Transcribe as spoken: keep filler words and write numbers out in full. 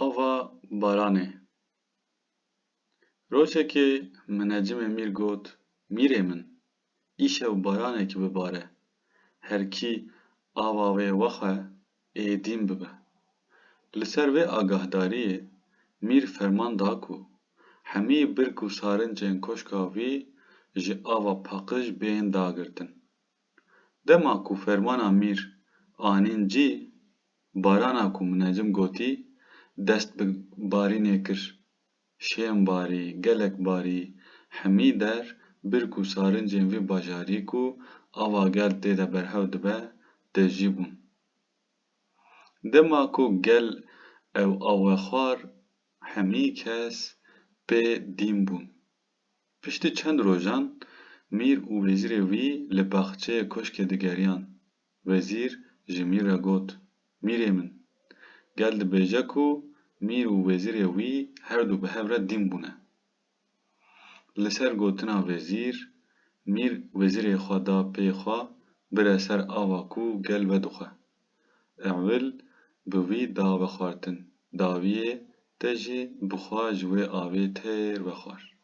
Ava baranê. Rojekê minecimê mîr got, Mîrê min, îşev baranekî bibare. Her kî ava wê wexwe, ê dîn bibe. Li ser vê agahdariyê mîr ferman da ku hemî birk û sarincên koşka wî ji ava paqij bên dagirtin. Dema ku fermana mîr anîn cî, barana ku minecim gotî, dest bi barînê kir. Şên barî, gelek barî, hemî der birk û sarincên vî bajarî ku ava gel tê de berhev dibe, tejî bûn. Dema ku gel ew awe xwar, hemî kes pê dîn bûn. Piştî çend rojan mîr û wezîrê wî li baxçeyê koşkê digeriyan. Wezîr ji mîr re got, Mîrê min, gel dibêje ku mîr û wezîrê wî her du bi hev re dîn bûne. Li ser gotina wezîr, mîr wezîrê xwe da pê xwe bire ser ava ku gel vedixwe. Ewil bi wî da vexwartin, dawiyê te jî bi xwe ji wê avê têr vexwar.